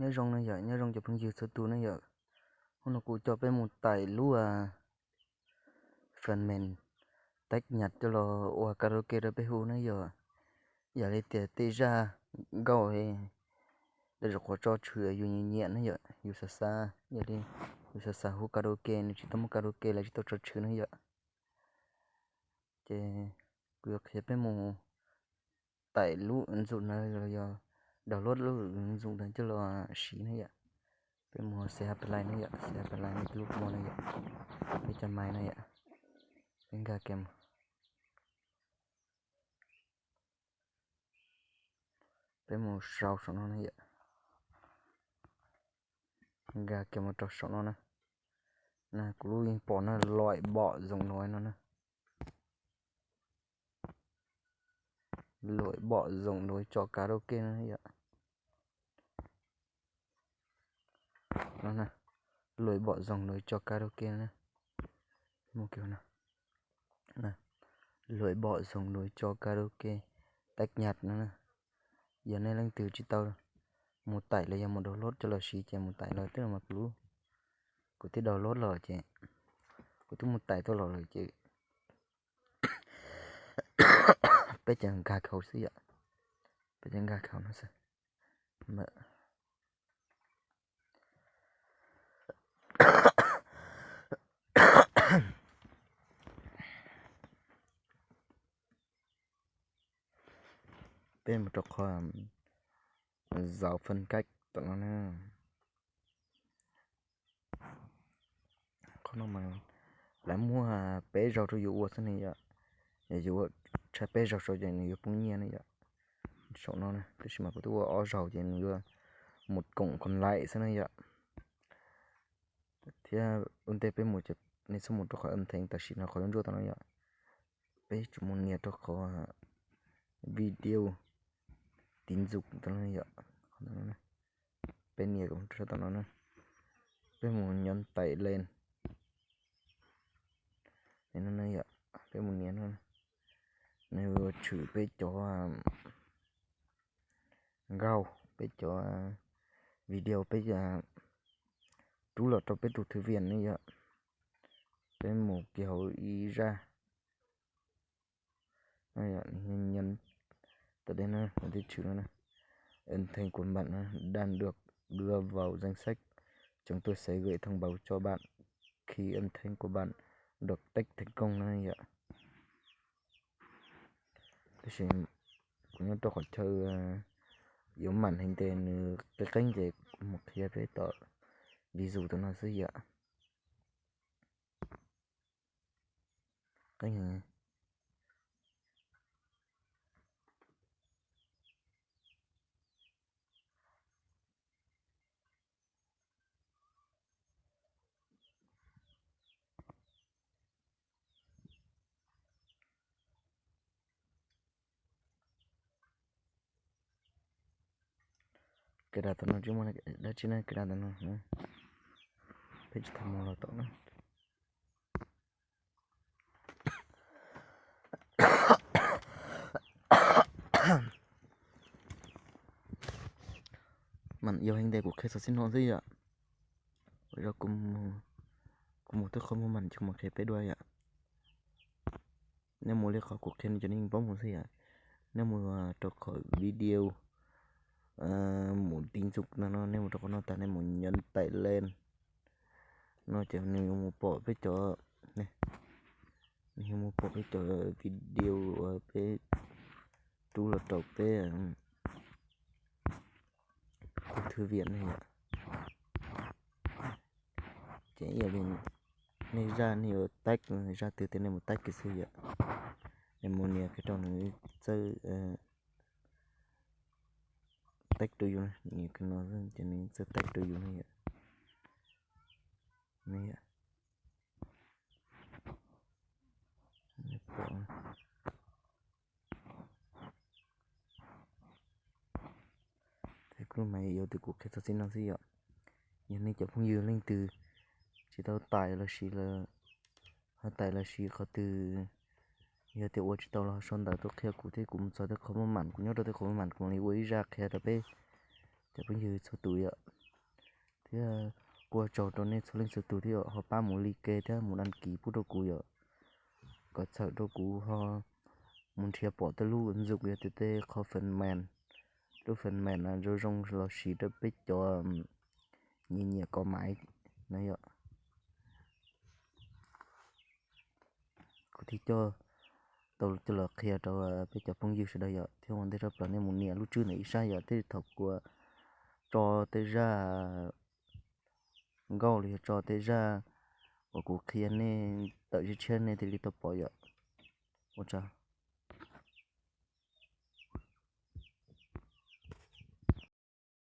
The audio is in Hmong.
Nyob zoo na yom, nyob zoo cov phooj ywg txhua tus na yom. Hnub no kuv coj peb mus tải lub phần mềm tách nhạc coj los ua karaoke rau peb hu na yom. Yog li tias tej zaj nkauj, tej zaum qhuav tso tshwm yus nyiam nyiam na yom, yus xav xav, yog li yus xav xav hu karaoke, nws tsis tau muaj karaoke los tsis tau tso tshwm na yom. Ces kuv yuav qhia peb mus tải lub ứng dụng no los yog download lub ứng dụng no coj los siv na yom. Peb mus xi ha play na yom, xi ha play nej lub ua na yom, peb cov maiv na yom, peb nkag kiag mus. Peb mus sau saum no na yom, nkag kiag mus rau saum no na. Kuv lub yeej pom na, loại bỏ giọng nói no na. Loại bỏ giọng nói trò karaoke no yom. Loại bỏ giọng nói trò karaoke no. Loại bỏ giọng nói trò karaoke tách nhạc no. Yog nej leej twg tsis tau mus tải los yog mus download coj los siv ces mus tải los twb los mas kuv, kuv twb download los ces kuv twb mus tải tuaj los lawm ces peb ces nkag khau xwb yom. Peb ces nkag khau no xwb. Peb mus rau qhov giáo phân cách tom no na. Qhov no mas lawv muab peb zaug rau yus ua xwb ne yom. Yog yus ua tshaj peb zaug saum ces nws yuav poob nyiaj ne yom. Saum no na, tab sis mas kuv twb ua ob zaug ces nws yuav một cộng còn lại xwb na yom. Thiab ua ntej peb mus ces nej txhob mus rau qhov âm thanh tam sim no qhov ntsuab tom no yom. Peb tsuas mus nias rau qhov video tín dụng tom no yom. Peb nias rau tom no na. Peb mus nhấn tải lên. Peb mus nias no, nws yuav tshwm peb cov nkauj, peb cov video peb rub los rau peb tus thư viện ne yom. Peb mus kiag hauv ib zaj. Nhấn tải lên no, tib tshwm no. Âm thanh của bạn đang được đưa vào danh sách. Chúng tôi sẽ gửi thông báo cho bạn khi âm thanh của bạn được tách thành công no yom. Tab sis kuv nyob rau qhov chaw yuav màn hình tes nws qeeb qeeb ces kuv mus qhia peb tom ví dụ tom no xwb yom. Qeeb heev. Kawg dab tom no tsis muaj dab tsi na, kawg dab tom no, peb tsis tau mus los tom na. Mam yog heev tes kuv qhia xov xib no xwb yom. Yog kuv mus twb qhov muag mam ces kuv mam qhia peb dua yom. Nej mus li qhov kuv qhia no ces nej yeej paub mus xwb yom. Nej mus rau qhov video mus tín dụng no no, nej mus rau qhov no tag nej mus nhấn tải lên no ces nws yuav mus pom peb cov, nws yuav mus pom peb cov video uas peb rub los rau peb kuv thư viện ne yom. Ces ib yam li nej zaj nej yuav tag, zaj twg tias nej mus tag kiag xwb yom. Nej mus nias kiag rau nws txawj tag rau yus, nias kiag no ces nws txawj tag rau yus ne yom. Kuv mas yog tus kuv qhia txog txij no xwb yom. Yog nej cov phooj ywg leej twg tsis tau tải los sis, ho tải los sis qhov twg, yog tias ua tsis tau los sau ntawv tuaj qhia kuv thiab, kuv mus txog tej qhov maj mam, kuv nyob rau tej qhov maj mam kuv mam li ua ib zaj qhia rau peb cov cov phooj ywg txhua tus yom. Thiab kuj ua tsaug rau nej txhua leej txhua tus thiab yom, ho pab mus like thiab mus đăng ký pub rau kuv yom, kom txhawm rau kuv ho mus nrhiav pom tej lub ứng dụng yog tias tej qhov phần mềm, lub phần mềm zoo zoo los siv rau peb cov nyiam nyiam kov maiv no yom. Kuv thiaj coj tau coj los qhia rau peb cov phooj ywg sawv daws yom, thiab ua ntej rau plaws nej mus nias lub tswb ntawm ib sab yom, thiab thaum kuv tso tej zaj nkauj los yog tso tej zaj uas kuv qhia nej tawm tshiab tshiab nej thiaj li tau pom yom. Ua tsaug.